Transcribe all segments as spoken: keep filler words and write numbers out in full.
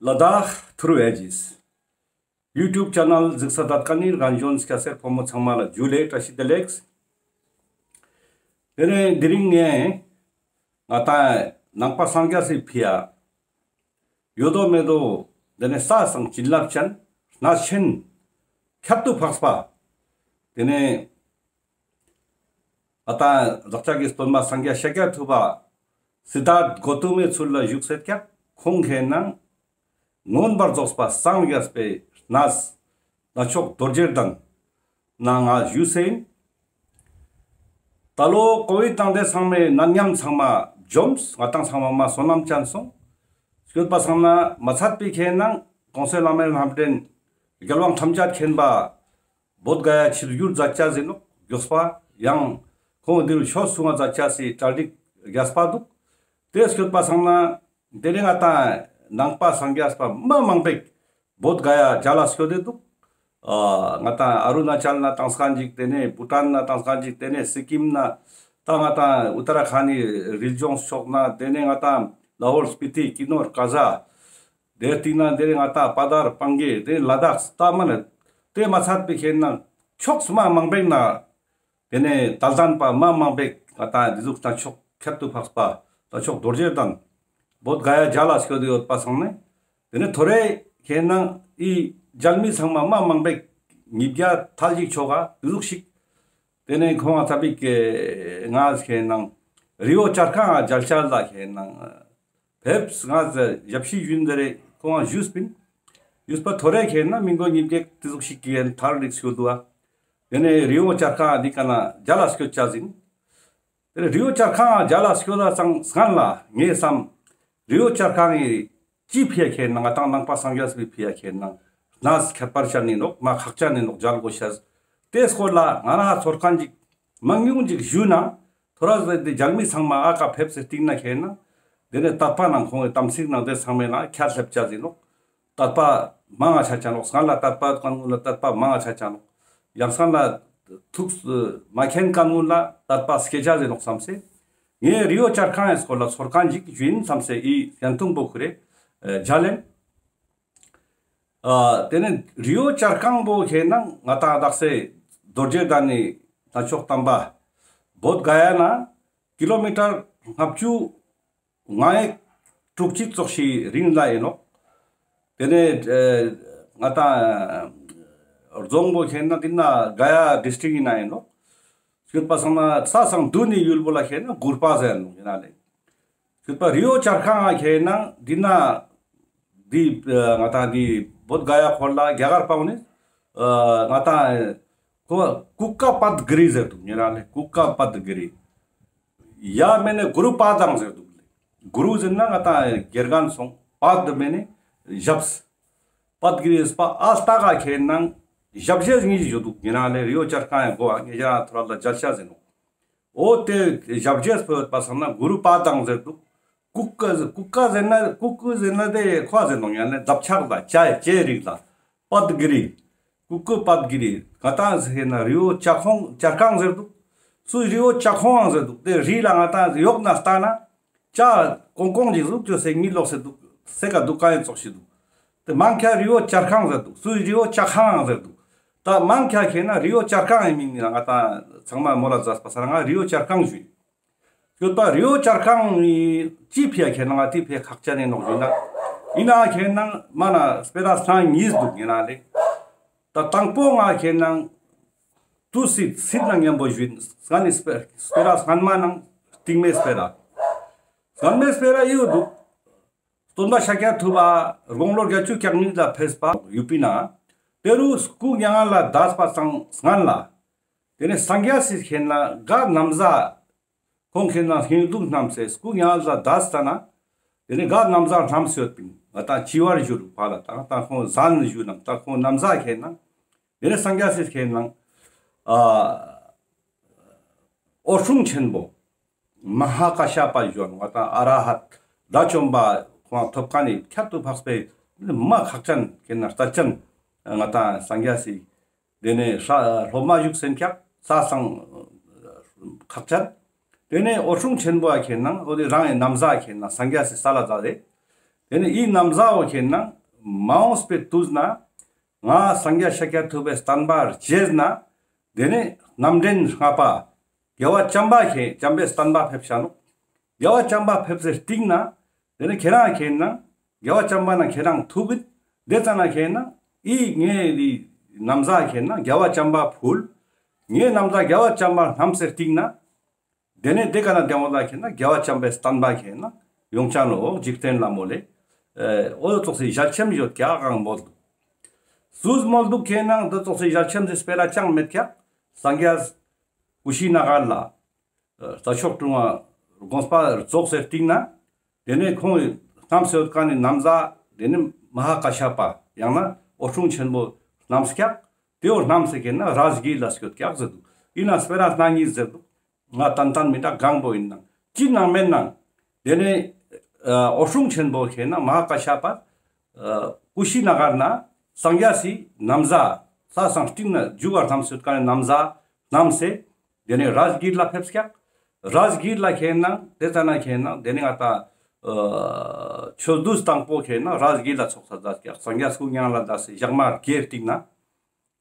ལ་དྭགས་ཐུརུ་ཨེ་ཇིས་ཡུ་ཊུབ་ཆེ་ནལ་གཟིགས་ས་དད་ཀ་ནི་རྒན་གཞོན་སྐྱ་སེར་ཕོ་མོ་ཚང་མ་ལ་ཇུ་ལེ་བཀྲ་ཤིས་བདེ་ལེགས། དེ་ནས་དེ་རིང་ངས་ང་ཏང་ནང་པ་སངས་རྒྱས་སི་ཕི་ཡ་ཡོད་དོ་མེད་དོ། དེ་ནས་ས་སང་བྱིན་རླབས་ཅན་གནས་ཆེན་ཁྱད་དུ་འཕགས་པ། དེ་ནས་ང་ཏང་བདག་ཅག་གི་སྟོན་པ་སངས་རྒྱས་ཤཱཀྱ་ཐུབ་པ་སིདྡྷཱརྠ་གོ་ཏ་མའི་ཚུལ་ལ་བཞུགས་སེད་ཀྱག། ཁོང་ཁེ་ནང་མངོན་པར་རྫོགས་པ་སངས་རྒྱས་པའི་གནས་གནས་མཆོག་རྡོ་རྗེ་གདན་ནང་ང་བཞུགས་སེ་ཡིན། ད་ལོ་ཀོ་བིཌ་དང་དེ་ཚང་མའི་ནད་ཉམས་ཚང་མ་འཇོམས། ང་ཏང་ཚང་མ་མ་བསོད་ནམས་ཅན་སོང་། སྐྱོད་པ་སང་ན་མ་ཚད་པའི་ཁེ་ནང་གོང་ས་བླ་མའི་རྣམ་འདྲེན་རྒྱལ་དབང་ཐམས་ཅད་མཁྱེན་པ་བོདྷ་ག་ཡ་ཆིབས་བསྒྱུར་མཛད་ཅེས་ཡིན་ནོག། མགྱོགས་པ་ཡང་ཁོང་འདིར་ཆོས་གསུང་བ་མཛད་ཅེས་སི་གྲ་སྒྲིག་རྒྱས་པ་འདུག། དེ་སྐྱོད་པ་སང་ན་དེ་རིང་ང་ཏང་ནང་པ་སངས་རྒྱས་པ་མ་མང་པོ་བོདྷ་ག་ཡ་མཇལ་ལ་སྐྱོད་དེ་འདུག། ཨ་ང་ཏང་ཨ་རུ་ན་ཅལ་ན་ཏང་སྐན་ཅིག། དེ་ནས་བྷུ་ཊན་ན་ཏང་སྐན་ཅིག། དེ་ནས་སི་ཀིམ་ན། ད་ང་ཏང་ཨུ་ཏ་ར་ཁན་ནི་རི་ལྗོངས་ཕྱོགས་ན། དེ་ནས་ང་ཏང་ལ་ཧོལ་སྤི་ཏི་ཀི་ནོར་ཀ་ཟ། དེ་སྟིང་ན་དེ་ནས་ང་ཏང་པ་དར་པང་གེ། དེ་ནས་ལ་དྭགས་ད་མ་ན་དེ་མ་ཚད་པའི་ཁེ་ནང་ཕྱོགས་མ་མང་པོའི་ནང་དེ་ནས་དད་ལྡན་པ་མ་མང་པོ་ང་ཏང་འདི་ཟུག་གནས་མཆོག་ཁྱད་དུ་འཕགས་པ་གནས་མཆོག་རྡོ་རྗེ་གདན་བོདྷ་ག་ཡ་མཇལ་ལ་སྐྱོད་དེ་ཡོད་པ་སང་ནས། དེ་ནས་ཐོ་རེ་ཁེ་ནང་ཨི་མཇལ་མི་ཚང་མ་མ་མང་པོ་ཉིས་བརྒྱ་ཐལ་ཅིག་ཆོག་ག་འདི་ཟུག་ཞིག། དེ་ནས་ཁོང་ང་ཚ་པིག་གི་ང་ཁེ་ནང་རི་བོ་བྱ་རྐང་མཇལ་ཅེས་ལ་ཁེ་ནང་ཕེབས། ང་ཚ་ཞབས་ཕྱི་ཞུ་ཡིན། དེ་རེ་ཁོང་ང་ཞུས་པིན། ཞུས་པ་ཐོ་རེ་ཁེ་ནང་མི་མགོ་ཉིས་བརྒྱ་དེ་ཟུག་ཞིག་གི་ཐལ་རིགས་ཞུ་འདུག་ཨ། དེ་ནས་རི་བོ་བྱ་རྐང་འདི་ཀ་ན་མཇལ་ལ་སྐྱོད་ཅེས་ཡིན། དེ་ནས་རི་བོ་བྱ་རྐང་མཇལ་ལ་སྐྱོད་ད་སང་སྔན་ལ་ངས་བསམ། རི་བོ་བྱ་རྐང་ངི་ཅི་ཕི་ཡ་ཁེ་ནང་ང་ཏང་ནང་པ་སངས་རྒྱས་པའི་ཕི་ཡ་ཁེ་ནང་གནས་ཁྱད་པར་ཅན་ཡིན་ནོག། མ་ཁག་ཅན་ཡིན་ནོག། མཇལ་དགོས་ཤེས། དེ་སྐོར་ལ་ང་རང་ཚོར་མཁན་ཅིག་མང་ཉུང་ཅིག་ཞུས་ན། ཐོ་རེ་ཟེར་དེ་མཇལ་མི་ཚང་མ་ཨ་ཀ་ཕེབས་སེ་སྟིང་ན་ཁེ་ནང་དེ་ནས་དད་པ་ནང་ཁོང་གི་དམ་ཚིག་ནང་དེ་ཚང་མའི་ནང་ཁྱད་སླེབས་ཅེས་ཡིན་ནོག། དད་པ་མང་ང་ཆ་ཅེས་ནོག། སྔན་ལ་དད་པ་ཡོད་མཁན་ཀུན་ལ་དད་པ་མང་ང་ཆ་ཅེས་ནོག། ཡང་སྔན་ལ་ཐུགས་མ་མཁྱེན་མཁན་ཀུན་ལ་དད་པ་སྐྱེ་ཅེས་ཡིན་ནོག་བསམ་སེ། ངས་རི་བོ་བྱ་རྐང་ངི་སྐོར་ལ་ཚོར་མཁན་ཅིག་ཞུ་ཡིན་བསམ་སེ་ཨི་ཡན་ཐུང་པོ་ཁུ་རེ་མཇལ་ལེན། ཨ་དེ་ནས་རི་བོ་བྱ་རྐང་པོ་ཁེ་ནང་ང་ཏང་དག་སེ་རྡོ་རྗེ་གདན་ནི་གནས་མཆོག་དམ་པ་བོདྷ་ག་ཡ་ན་ཀི་ལོ་མི་ཊར་ལྔ་བཅུ་ང་ཡི་དྲུག་ཅུ་ཙོགས་ཤིག་རིང་ལ་ཡིན་ནོག། དེ་ནས་ཨེ་ང་ཏང་རྫོང་པོ་ཁེ་ན་འདི་ན་ག་ཡ་ཌིས་ཊྲིཀ་ཡིན་ན་ཡིན་ནོག། སྐྱོད་པ་སང་ན་ས་སང་དུ་ནི་ཡུལ་པོ་ལ་ཁེ་ན་གུར་པ་ཟེར་ནོག་ཡིན་ན་ལེ། སྐྱོད་པ་རི་བོ་བྱ་རྐང་ང་ཁེ་ན་འདི་ན་འདི་ཨེ་ང་ཏང་འདི་བོདྷ་ག་ཡ་ཁོར་ལ་རྒྱ་གར་པ་ནི་ཨེ་ང་ཏང་ཁོ་ཀུ་ཀ་པད་གི་རི་ཟེར་འདུག་ཡིན་ན་ལེ། ཀུ་ཀ་པད་གི་རི། ཡ་མེ་ནེ་གུ་རུ་པད་དང་ཟེར་འདུག་ལེ། གུ་རུ་ཟེར་ན་ང་ཏང་དགེ་རྒན་སོང་། པད་མེ་ནེ་ཞབས། པད་གི་རི་ཟེར་པ་ཨ་ལྟ་ག་ཁེ་ནང་ཞབས་རྗེས་གཉིས་ཞིག་ཡོད་འདུག་ཡིན་ན་ལེ། རི་བོ་བྱ་རྐང་ཡང་གོ་བ་ངེད་ཅག་ཐོ་རེ་ལ་མཇལ་ཤེས་ཡིན་ནོག། འོ་དེ་ཞབས་རྗེས་པོ་ཡོད་པ་སང་ན་གུ་རུ་པད་དང་ཟེར་འདུག། ཀུ་ཀ་ཟེར་ཀུ་ཀ་ཟེར་ན་ཀུ་ཀུ་ཟེར་ན་དེ་ཁོ་ཟེར་ནོག་ཡིན་ན་ལེ། འདབ་ཆགས་ལ་བྱ་བྱའི་རིགས་ལ་པད་གི་རི། ཀུ་ཀུ་པད་གི་རི། ང་ཏང་ཟེར་ན་རི་བོ་བྱ་རྐང་བྱ་རྐང་ཟེར་འདུག། སུ་རི་བོ་བྱ་རྐང་ཟེར་འདུག། དེ་རི་ལ་ང་ཏང་ཡོག་ན་ལྟ་ན་བྱ་ཀོང་ཀོང་ཅིག་ཟུག་ཅོ་སེ་གཉིད་ལོག་སེ་འདུག་སེ་ཀ་འདུག་ག་ཡིན་ཙོགས་ཤིག་འདུག། དེ་མང་ཁ་རི་བོ་བྱ་རྐང་ཟེར་འདུག། སུ་རི་བོ་བྱ་རྐང་ཟེར་འདུག། ད་མང་ཁ་ཁེ་ན་རི་བོ་བྱ་རྐང་ཡིན་མིན་ནི་ང་ཏང་ཚང་མ་མོལ་ལ་མཛད་པ་སང་ང་རི་བོ་བྱ་རྐང་ཞུ་ཡིན། ཡོད་པ་རི་བོ་བྱ་རྐང་ནི་ཅི་ཕི་ཡ་ཁེ་ན་ང་ཏི་ཕི་ཡ་ཁག་ཅན་ཡིན་ནོག་ཡིན་ན། ཡིན་ན་ཁེ་ན་མ་ན་སྤེ་ར་སང་གཉིས་འདུག་ཡིན་ན་ལེ། ད་དང་པོ་ང་ཁེ་ན་ཏུ་སི་སི་ན་མཉམ་པོ་ཞུ་ཡིན། སྔ་ནི་སྤེ་སྤེ་ར་སྔན་མ་ནང་སྟིང་མའི་སྤེ་ར། སྔན་མའི་སྤེ་ར་ཡོད་འདུག། སྟོན་པ་ཤཱཀྱ་ཐུབ་པ་དགུང་ལོ་བརྒྱད་ཅུ་གྱ་གཉིས་ལ་ཕེབས་པ་ཡུ་པི་ན། དེ་རུ་སྐུ་མྱ་ངན་ལས་འདས་པ་སང་སྔན་ལ། དེ་ནས་སངས་རྒྱས་སི་ཁེ་ན་ག་ན་བཟའ། ཁོང་ཁེ་ན་ཧིན་དུ་རྣམས་སེ་སྐུ་མྱ་ངན་ལས་འདས་ཙ་ན། དེ་ནས་ག་ན་བཟའ་རྣམས་ཡོད་པིན། ང་ཏང་བྱི་བར་ཞུ་རུ་ཕ་ལ་དང་ད་ཁོང་ཟན་ཞུ་ནང་ད་ཁོང་ན་བཟའ་ཁེ་ན། དེ་ནས་སངས་རྒྱས་སི་ཁེ་ན། ཨ་འོད་སྲུང་ཆེན་པོ། མ་ཧཱ་ཀ་ཤ་པ་ཞུ་ནོག་ང་ཏང་ཨ་ར་ཧད་དགྲ་བཅོམ་པ་ཁོང་ཐོབ་མཁན་ནི་ཁྱད་དུ་འཕགས་པའི་མ་ཁག་ཅན་ཁེ་ན་རྩ་ཅན་ང་ཏང་སངས་རྒྱས་སི། དེ་ནས་སློབ་མ་བཞུགས་སེམས་ཁྱབ་ས་སང་ཁག་ཅན། དེ་ནས་འོད་སྲུང་ཆེན་པོ་ཁེ་ན་འོ་དེ་རང་ཡི་ན་བཟའ་ཁེ་ན་སངས་རྒྱས་སི་ས་ལ་མཛད་དེ། དེ་ནས་འི་ན་བཟའ་བོ་ཁེན་ན་མ་འོངས་པའི་དུས་ན་ང་སངས་རྒྱས་ཤཱཀྱ་ཐུབ་པའི་བསྟན་པ་རྒྱས་ན། དེ་ནས་རྣམ་འདྲེན་ལྔ་པ་རྒྱལ་བ་བྱམས་པ་ཁེ་བྱམས་པའི་བསྟན་པ་ཕེབས་ཤ་ནོག། རྒྱལ་བ་བྱམས་པ་ཕེབས་སེ་སྟིང་ན། དེ་ནས་ཁྱེ་རང་ཁེན་ན་རྒྱལ་བ་བྱམས་པ་ན་ཁྱེ་རང་ཐུག་གི། དེ་ཙ་ན་ཁེན་ན་འི་ངའི་འི་ན་བཟའ་ཁེན་ན་རྒྱལ་བ་བྱམས་པ་ཕུལ། ངའི་ན་བཟའ་རྒྱལ་བ་བྱམས་པ་བསྣམས་སེ་སྟིང་ན། དེ་ནས་དེ་ཀ་ན་དེ་འོ་ལ་ཁེན་ན་རྒྱལ་བ་བྱམས་པའི་བསྟན་པ་ཁེན་ན་ཡོང་ཆ་ནོག་འཇིག་རྟེན་ལ་མོལ་ལེ། ཨེ་འོ་ཙོགས་སི་ཞལ་ཆེམས་ཡོད་ཀྱག་གང་མོལ་དུག། སུས་མོལ་དུག་ཁེན་ན་དེ་ཙོགས་སི་ཞལ་ཆེམས་སི་སྤེ་ར་ཅང་མེད་ཀྱག། སངས་རྒྱས་ཀུ་ཤི་ན་གར་ལ་རྩྭ་མཆོག་གྲོང་བ་དགོངས་པ་རྫོགས་སེ་སྟིང་ན། དེ་ནས་ཁོང་གི་བསྣམས་སེ་ཡོད་ཁན་ནི་ན་བཟའ་དེ་ནས་མ་ཧཱ་ཀ་ཤ་པ་ཡང་ན་འོད་སྲུང་ཆེན་པོ་བསྣམས་ཀྱག། དེ་བོ་བསྣམས་སེ་ཁེན་ན་རཱ་ཇ་གིར་ལ་སྐྱོད་ཀྱག་ཟེར་དུག། ཡིན་ན་སྤེ་ར་སྣ་གཉིས་ཟེར་དུག། ང་ཏན་ཏན་མི་འདྲ་གང་པོ་ཡིན་ནང་ཅི་ནང་མེད་ནང་། དེ་ནས་ཨ་འོད་སྲུང་ཆེན་པོ་ཁེན་ན་མ་ཧཱ་ཀ་ཤ་པ་ཨ་ཀུ་ཤི་ན་གར་ན་སངས་རྒྱས་སི་ན་བཟའ་ས་སང་སྟིང་ན་རྒྱུ་གར་བསྣམས་སེ་ཡོད་ཁན་ནི་ན་བཟའ་བསྣམས་སེ། དེ་ནས་རཱ་ཇ་གིར་ལ་ཕེབས་ཀྱག། རཱ་ཇ་གིར་ལ་ཁེན་ན་དེ་ཙ་ན་ཁེན་ན་དེ་ནས་ང་ཏང་ཨ་ཆོས་བསྡུས་དང་པོ་ཁེན་ན་རཱ་ཇ་གིར་ལ་ཚོགས་ས་མཛད་ཀྱག། སངས་རྒྱས་སྐུ་མྱ་ངན་ལས་འདས་སེ་ཞག་མ་བརྒྱད་སྟིང་ན།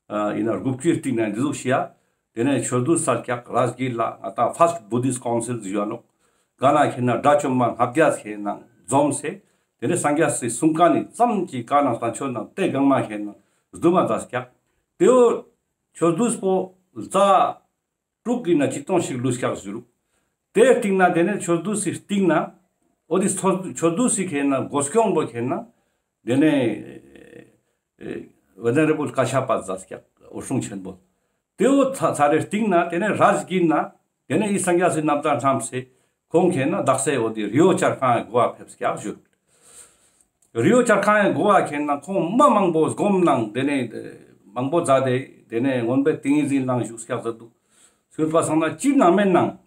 ཨ་ཡིན་ན་དགུ་བཅུའི་སྟིང་ན་འདི་ཟུག་ཤིག་ཡ། དེ་ནས་ཆོས་བསྡུས་སལ་ཀྱག་རཱ་ཇ་གིར་ལ་ང་ཏང་First Buddhist Council ཟེར་ཡོད་ནོག། ག་ན་ཁེན་ན་དགྲ་བཅོམ་པ་ལྔ་བརྒྱ་ཁེན་ན་འཛོམས་སེ། དེ་ནས་སངས་རྒྱས་སི་གསུང་ཁན་ནི་ཙམ་གྱི་བཀའ་ནང་བསྟན་བཅོས་ནང་དེ་གང་མ་ཁེན་ན་བསྡུ་མ་མཛད་ཀྱག། དེ་བོ་ཆོས་བསྡུས་པོ་ལ་ཙ་དྲུག་གི་ན་ཅིག་སྟོང་ཞིག་ལུས་ཀྱག་ཞུ་རུག། དེའི་སྟིང་ན་དེ་ནས་ཆོས་བསྡུས་སི་སྟིང་ན། འོ་དེ་ཆོས་ཆོས་བསྡུས་སི་ཁེན་ན་འགོ་སྐྱོང་པོ་ཁེན་ན། དེ་ནས་ཨེ་Venerable ཀ་ཤ་པ་མཛད་ཀྱག་འོད་སྲུང་ཆེན་པོ། དེ་བོ་ཚ་ཚ་རེ་སྟིང་ན་དེ་ནས་རཱ་ཇ་གིར་ན། དེ་ནས་འི་སངས་རྒྱས་སི་ན་བཟའ་བསྣམས་སེ། ཁོང་ཁེན་ན་དག་ས་འོ་དེ་རི་བོ་བྱ་རྐང་གོ་བ་ཕེབས་ཀྱག་ཞུ་རུག། རི་བོ་བྱ་རྐང་གོ་བ་ཁེན་ན་ཁོང་མ་མང་པོ་སྒོམ་ནང་དེ་ནས་མང་པོ་མཛད་དེ་དེ་ནས་མངོན་པའི་ཏིང་ངེ་འཛིན་ལ་བཞུགས་ཀྱག་ཟེར་དུག། ཞུས་པ་སང་ན་ཅི་ནང་མེད་ནང་།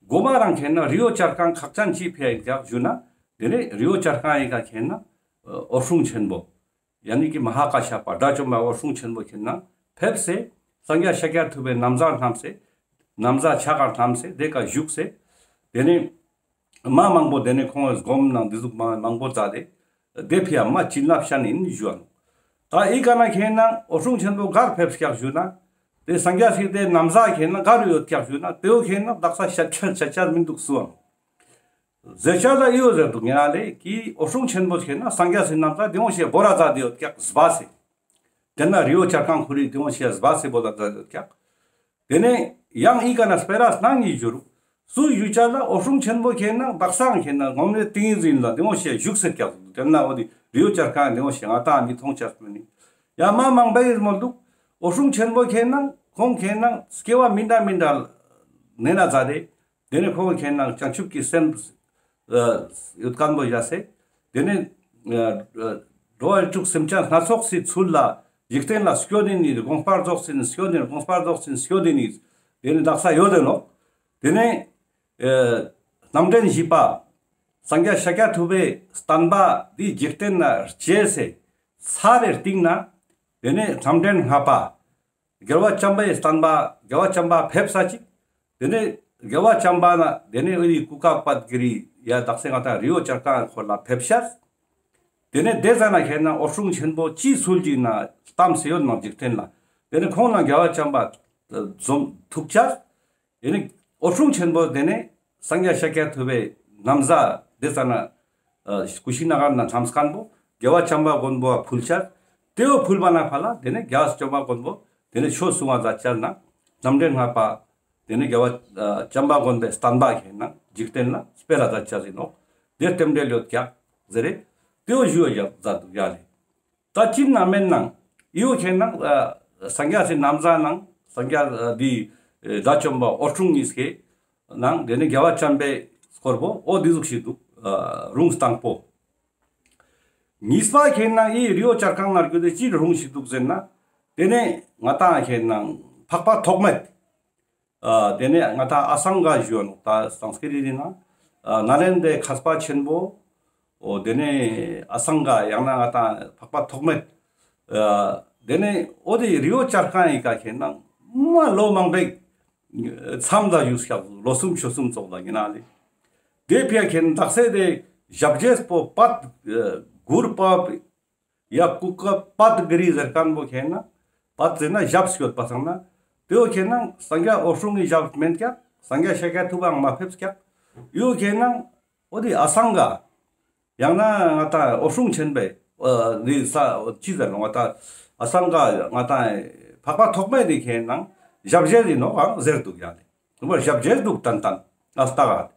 གོ་མ་རང་ཁེན་ན་རི་བོ་བྱ་རྐང་ཁག་ཅན་ཅི་ཕི་ཡ་ཡིན་ཀྱག་ཞུ་ན། དེ་ནས་རི་བོ་བྱ་རྐང་ཡི་ཀ་ཁེན་ན་འོད་སྲུང་ཆེན་པོ། ཡ་ནི་ཀི་མ་ཧཱ་ཀ་ཤ་པ་དགྲ་བཅོམ་པ་འོད་སྲུང་ཆེན་པོ་ཁེན་ན་ཕེབས་སེ། སངས་རྒྱས་ཤཱཀྱ་ཐུབ་པའི་ན་བཟའ་བསྣམས་སེ། ན་བཟའ་ཕྱག་གར་བསྣམས་སེ་དེ་ཀ་བཞུགས་སེ། དེ་ནས་མ་མང་པོ་དེ་ནས་ཁོང་གི་སྒོམ་ནང་འདི་ཟུག་མ་མང་པོ་མཛད་དེ། དེ་ཕི་ཡ་མ་བྱིན་རླབས་ཤན་ཡིན་ཞུ་བ་ནོག། ད་འི་ཀ་ན་ཁེན་ན་འོད་སྲུང་ཆེན་པོ་གར་ཕེབས་ཀྱག་ཞུ་ན། དེ་སངས་རྒྱས་སི་དེ་ན་བཟའ་ཁེན་ན་གར་ཡོད་ཀྱག་ཞུ་ན་དེ་བོ་ཁེན་ན་དག་ས་ཤད་ཆ་ཤད་ཆ་མི་འདུག་སུའང་། ཟེར་ཆ་ད་འི་བོ་ཟེར་དུག་ཉེ་རང་ལེ་ཀི་འོད་སྲུང་ཆེན་པོ་ཁེན་ན་སངས་རྒྱས་སི་ན་བཟའ་དེ་བོ་ཞེ་བོ་ར་མཛད་དེ་ཡོད་ཀྱག་སྦ་སེ། དེ་ན་རི་བོ་བྱ་རྐང་ཁོ་རི་དེ་བོ་ཞེ་སྦ་སེ་བོ་ད་མཛད་དེ་ཡོད་ཀྱག། དེ་ནས་ཡང་འི་ཀ་ན་སྤེ་ར་སྣ་གཉིས་ཞུ་རུག། སུ་ཞུ་ཆ་ལ་འོད་སྲུང་ཆེན་པོ་ཁེན་ན་དག་ས་ཁེན་ན་མངོན་པའི་ཏིང་ངེ་འཛིན་ལ་དེ་བོ་ཞེ་བཞུགས་སེ་ཀྱག། དེ་ན་འོ་དེ་རི་བོ་བྱ་རྐང་དེ་བོ་ཞེ་ང་ཏང་མི་མཐོང་ཆ་མི་ནི། ཡ་མ་མང་པོ་ཡིན་མོལ་དུག། འོད་སྲུང་ཆེན་པོ་ཁེན་ན་ཁོང་ཁེན་ན་སྐྱེ་བ་མི་འདྲ་མི་འདྲ་ནེ་ན་མཛད་དེ། དེ་ནས་ཁོང་ཁེན་ན་བྱང་ཆུབ་ཀྱི་སེམས་ཨ་ཡོད་ཁན་པོ་ཡ་སེ། དེ་ནས་ཨ་ཨ་འགྲོ་བ་རིགས་དྲུག་སེམས་ཅན་སྣ་ཚོགས་སི་ཚུལ་ལ་འཇིག་རྟེན་ལ་སྐྱོད་དེ་ནི་དགོངས་པ་རྫོགས་ཤིང་སྐྱོད་དེ་ནི་དགོངས་པ་རྫོགས་ཤིང་སྐྱོད་དེ་ནི་དེ་ནི་དག་ས་ཡོད་དེ་ནོག། དེ་ནས་ཨ་རྣམ་འདྲེན་བཞི་པ་སངས་རྒྱས་ཤཱཀྱ་ཐུབ་པའི་བསྟན་པ་འདི་འཇིག་རྟེན་ན་རྒྱས་སེ་ཚར་རེ་སྟིང་ན། དེ་ནས་རྣམ་འདྲེན་ལྔ་པ། རྒྱལ་བ་བྱམས་པའི་བསྟན་པ་རྒྱལ་བ་བྱམས་པ་ཕེབས་ས་ཅིག། དེ་ནས་རྒྱལ་བ་བྱམས་པ་ན་དེ་ནས་འོ་དེ་ཀུ་ཀ་པད་གི་རི་ཡ་དག་ས་ང་ཏང་རི་བོ་བྱ་རྐང་ཁོ་ལ་ཕེབས་ཤར། དེ་ནས་དེ་ཟ་ན་ཁེན་ན་འོད་སྲུང་ཆེན་པོ་ཅི་ཚུལ་ཅིག་ན་བསྣམས་སེ་ཡོད་ནང་འཇིག་རྟེན་ལ། དེ་ནས་ཁོང་ན་རྒྱལ་བ་བྱམས་པ་འཛོམས་ཐུག་ཆར། དེ་ནས་འོད་སྲུང་ཆེན་པོ་དེ་ནས་སངས་རྒྱས་ཤཱཀྱ་ཐུབ་པའི་ན་བཟའ་དེ་ཙ་ན་ཨ་ཀུ་ཤི་ན་གར་ན་བསྣམས་ཁན་པོ་རྒྱལ་བ་བྱམས་པ་མགོན་པོ་ཕུལ་ཆར། དེ་བོ་ཕུལ་བ་ན་ཕ་ལ་དེ་ནས་རྒྱལ་བ་བྱམས་པ་མགོན་པོ་དེ་ནས་ཆོས་གསུང་བ་མཛད་ཆར་ན་རྣམ་འདྲེན་ལྔ་པ་དེ་ནས་རྒྱལ་བ་ཨ་བྱམས་པ་མགོན་པོའི་བསྟན་པ་ཁེན་ན་འཇིག་རྟེན་ལ་སྤེལ་ལ་མཛད་ཆར་ཡིན་ནོག། དེ་རྟེན་འབྲེལ་ཡོད་ཀྱག་ཟེར་རེ། དེ་བོ་ཞུ་བ་ཡ་མཛད་དུག་ཡ་ལེ། ད་ཅི་ནང་མེད་ནང་འི་བོ་ཁེན་ན་ཨ་སངས་རྒྱས་སི་ན་བཟའ་ནང་སངས་རྒྱས་ཨ་འདི་ཨ་དགྲ་བཅོམ་པ་འོད་སྲུང་གཉིས་ཀའི་ནང་དེ་ནས་རྒྱལ་བ་བྱམས་པའི་སྐོར་པོ་འོ་འདི་ཟུག་ཞིག་དུག། ཨ་རུང་སྟངས་པོ། གཉིས་པ་ཁེན་ན་འི་རི་བོ་བྱ་རྐང་ན་རྒྱུ་དེ་ཅི་རུང་ཞིག་དུག་ཟེར་ན། དེ་ནས་ང་ཏང་ཁེན་ན་འཕགས་པ་ཐོགས་མེད། ཨ་དེ་ནས་ང་ཏང་ཨ་སང་ག་ཞུ་བ་ནོག། ད་སཾ་སྐྲྀཏ་ཏེ་ནང་ཨ་ནཱ་ལེནྡྲའི་མཁས་པ་ཆེན་པོ། འོ་དེ་ནས་ཨ་སང་ག་ཡང་ན་ང་ཏང་འཕགས་པ་ཐོགས་མེད། ཨ་དེ་ནས་འོ་དེ་རི་བོ་བྱ་རྐང་ཡི་ཀ་ཁེན་ན་མ་ལོ་མང་པོའི་མཚམས་ལ་ཡོད་ཀྱག། ལོ་གསུམ་ཕྱོགས་གསུམ་ཙོགས་ལ་ཡིན་ན་ལེ། དེ་ཕི་ཡ་ཁེན་དག་ས་དེ་ཞབས་རྗེས་པོ་པད་ཨ་ གུར་པ་ཡ་ཀུ་ཀ་པད་གི་རི་ཟེར་ཁན་བོ་ཁེ་ན་པད་ཟེར་ན་ཞབས་སྐྱོད་པ་སང་ན་དེ་བོ་ཁེ་ན་སངས་རྒྱས་འོད་སྲུང་གི་ཞབས་མེན་ཀྱག། སངས་རྒྱས་ཤཱཀྱ་ཐུབ་པའང་མ་ཕེབས་ཀྱག། ཡོ་ཁེ་ན་འོ་དེ་ཨ་སང་ག་ཡང་ན་ང་ཏང་འོད་སྲུང་ཆེན་པོའི་ཨ་ནི་ས་ཅི་ཟེར་ནོ་ང་ཏང་ཨ་སང་ག་ང་ཏང་འཕགས་པ་ཐོགས་མེད་དེ་ཁེ་ན་ཞབས་རྗེས་ཡིན་ནོ་གང་ཟེར་འདུག་ཡ་ལེ། ཁོང་པར་ཞབས་རྗེས་འདུག་ཏན་ཏན་ཨ་སྟག་ག།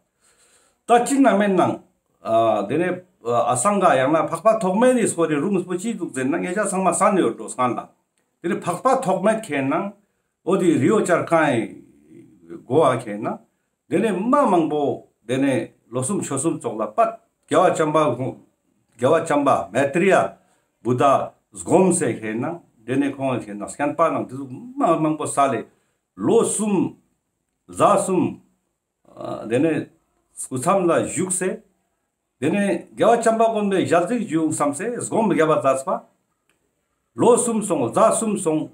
ད་ཅི་ན་མེད་ནང་ཨ་དེ་ནས་ཨ་སང་ག་ཡང་ན་འཕགས་པ་ཐོགས་མེད་དེ་སྐོར་རི་རུང་སྤོ་ཅི་འདུག་ཟེར་ན་ངེད་ཅག་ཚང་མ་སན་ཡོད་འགྲོ་སྔན་ལ། དེ་ནས་འཕགས་པ་ཐོགས་མེད་ཁེ་ན་འོ་དེ་རི་བོ་བྱ་རྐང་གི་མགོ་བ་ཁེ་ན་དེ་ནས་མ་མང་པོ་དེ་ནས་ལོ་གསུམ་ཕྱོགས་གསུམ་ཙོགས་ལ་པད་རྒྱལ་བ་བྱམས་པ་རྒྱལ་བ་བྱམས་པ་མེ་ཏྲི་ཡ་བུདྡྷ་སྒོམ་སེ་ཁེ་ན་དེ་ནས་ཁོང་ཁེ་ན་སྐྱེན་པ་ནང་དེ་ཟུག་མ་མང་པོ་ས་ལེ་ལོ་གསུམ་ཟླ་གསུམ་ཨ་དེ་ནས་སྐུ་མཚམས་ལ་བཞུགས་སེ། དེ་ནས་རྒྱལ་བ་བྱམས་པ་མགོན་པོའི་ཞལ་གཟིགས་བྱུང་བསམ་སེ་སྒོམ་རྒྱབ་པ་མཛད་པ། ལོ་གསུམ་སོང་ཟླ་གསུམ་སོང་།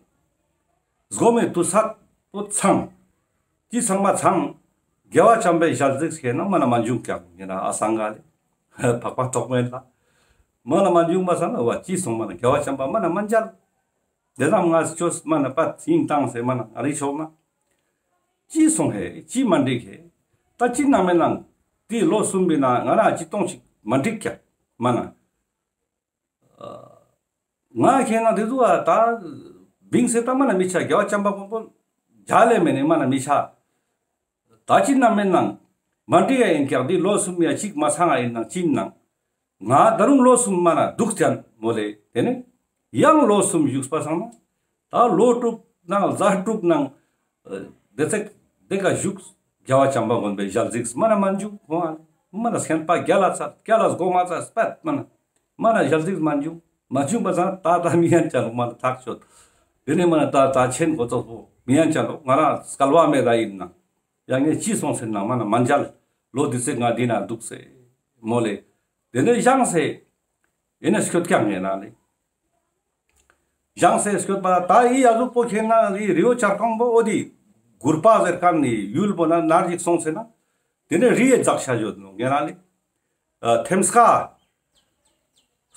སྒོམ་མེ་དུས་ཚོད་པོ་ཚང་། ཅི་ཚང་མ་ཚང་། རྒྱལ་བ་བྱམས་པའི་ཞལ་གཟིགས་ཁེ་ན་མ་ན་མ་བྱུང་ཀྱག་ཡིན་ན་ཨ་སང་ག་ལེ། འཕགས་པ་ཐོགས་མེད་ལ། མ་ན་མ་བྱུང་པ་སང་ན་བ་ཅི་སོང་མ་ན་རྒྱལ་བ་བྱམས་པ་མ་ན་མ་མཇལ། དེ་ཙམ་ང་ཆོས་མ་ན་པད་ཡིན་བཏང་སེ་མ་ན་ང་རི་ཆོག་ན། ཅི་སོང་ཧེ་ཅི་མ་འགྲིག་ཧེ། ད་ཅི་ན་མེད་ནང་དེ་ལོ་གསུམ་པའི་ནང་ང་རང་ཅི་གཏོང་ཞིག་མ་འགྲིག་ཀྱག་མ་ན། ང་ཁེ་ན་དེ་ཚོ་ད་བིང་སེ་ད་མ་ན་མི་ཆ་རྒྱལ་བ་བྱམས་པ་མགོན་པོ་མཇལ་ལེ་མེད་ནི་མ་ན་མི་ཆ། ད་ཅི་ན་མེད་ནང་མ་འགྲིག་ཡ་ཡིན་ཀྱག་འདི་ལོ་གསུམ་ཡ་གཅིག་མ་ཚང་ང་ཡིན་ནང་ཅི་ཡིན་ནང་། ང་ད་རུང་ལོ་གསུམ་མ་ན་འདུག་ཅན་མོ་ལེ་དེ་ནི་ཡང་ལོ་གསུམ་བཞུགས་པ་སང་ན་ད་ལོ་དྲུག་ནང་ཟླ་དྲུག་ནང་དེ་ཚེ་དེ་ཀ་བཞུགས་རྒྱལ་བ་བྱམས་པ་མགོན་པོའི་ཞལ་གཟིགས་མ་ན་མ་འཇུག་ཁོང་ཨ་མ་ན་སེམས་པ་རྒྱལ་ལ་ཚ་རྒྱལ་ལ་སྒོ་མ་ཚ་སྤད་མ་ན་མ་ན་ཞལ་གཟིགས་མ་འཇུག་མ་འཇུག་པ་སང་ད་ད་མི་ཡན་ཆ་ལོ་མ་ན་ཐག་ཆོད། དེ་ནས་མ་ན་ད་ད་ཆེན་གོ་ཚོགས་པོ་མི་ཡན་ཆ་ལོ་ང་རང་སྐལ་བ་མེད་ད་ཡིན་ན། ཡང་ངས་ཅི་སོང་ཟེར་ན་མ་ན་མ་མཇལ། ལོ་དུས་ཚོད་ང་འདི་ན་འདུག་སེ་མོ་ལེ། དེ་ནས་བཞེངས་སེ་ཡིན་ན་སྐྱོད་ཀྱང་ངེ་ན་ལེ། བཞེངས་སེ་སྐྱོད་པ་ད་ཡི་ཡ་ཟུག་པོ་ཁེ་ན་ཡི་རི་བོ་བྱ་རྐང་པོ་འོ་དེ་གུར་པ་ཟེར་ཁན་ནི་ཡུལ་པོ་ན་ནར་ཅིག་སོང་སེ་ན་དེ་ནས་རི་ཡི་ཛག་ཤ་ཡོད་ནོ་ངེ་ན་ལེ། ཨ་ཐེམ་སྐས།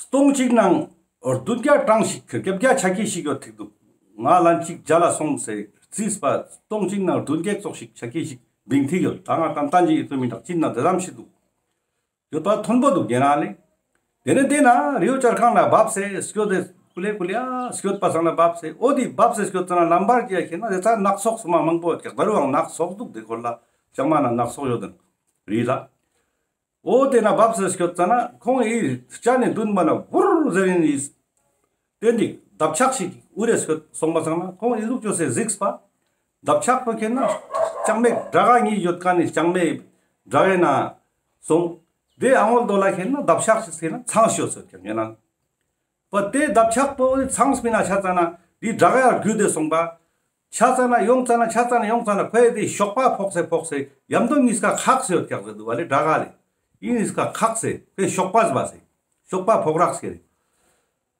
སྟོང་གཅིག་ནང་བདུན་བརྒྱ་གྲངས་ཤིག་བརྒྱད་བརྒྱ་ཆ་ཁྱི་ཞིག་ཡོད་ཐིག་འདུག་ང་ལན་གཅིག་མཇལ་ལ་སོང་སེ་རྩིས་པ་སྟོང་གཅིག་ནང་བདུན་བརྒྱ་ཙོགས་ཤིག་ཆ་ཁྱི་ཞིག་བིང་ཐིག་ཡོད། ད་ང་ཏན་ཏན་གྱི་ཡིད་དུ་མི་འདུག་ཅི་ན་དེ་ཙམ་ཞིག་འདུག་ཡོད་པ་མཐོན་པོ་འདུག་ཡིན་ན་ལེ། དེ་ནས་དེ་ན་རི་བོ་བྱ་རྐང་ལ་བབས་སེ་སྐྱོད་དེ་ཀུ་ལེ་ཀུ་ལེ་ཨ་སྐྱོད་པ་སང་ལ་བབས་སེ་འོ་དེ་བབས་སེ་སྐྱོད་ཙ་ན་ལམ་བར་གྱི་ཡ་ཁེ་ན་དེ་ཚ་ནགས་ཚོགས་སུ་མ་མང་པོ་ཡོད་ཀྱག་ད་རུང་ནགས་ཚོགས་འདུག་དེ་ཁོར་ལ་ལྕང་མ་ན་ནགས་ཚོགས་ཡོད་དེ་རི་ལ། འོ་དེ་ན་བབས་སེ་སྐྱོད་ཙ་ན་ཁོང་ཡི་སྐྱ་ནི་དུན་མ་ན་བུར་ཟེར་ཡིན་ཡིས། དེ་འདི་འདབ་ཆགས་ཤིག་འུར་རེ་སོང་པ་སང་ན་ཁོང་ཨི་ཟུག་ཅོས་སེ་གཟིགས་པ། འདབ་ཆགས་པོ་ཁེ་ན་ལྕང་མའི་དྲ་ག་གཉིས་ཡོད་ཀ་ནི་ལྕང་མའི་དྲ་གའི་ན་སོང་། དེ་ཨ་ངོལ་དོ་ལ་ཁེ་ན་འདབ་ཆགས་ཤིག་ཟེར་ན་ཚང་ཤོད་ཟེར་ཀྱང་ཡིན་ན། པ་དེ་འདབ་ཆགས་པོ་ཚང་སྨིན་ན་ཆ་ཙ་ན་འདི་དྲ་ག་ཡར་རྒྱུད་དེ་སོང་པ། ཆ་ཙ་ན་ཡོང་ཙ་ན་ཆ་ཙ་ན་ཡོང་ཙ་ན་ཁོས་དེ་གཤོག་པ་ཕོག་སེ་ཕོག་སེ་ཡམ་དོ་གཉིས་ཀ་ཁག་སེ་ཡོད་ཀྱག་ཟེར་འདུག་བ་ལེ་དྲ་ག་ལེ། ཡིན་གཉིས་ཀ་ཁག་སེ་ཁོས་གཤོག་པ་ཟ་བ་སེ་གཤོག་པ་ཕོག་རག་སེ་རེད།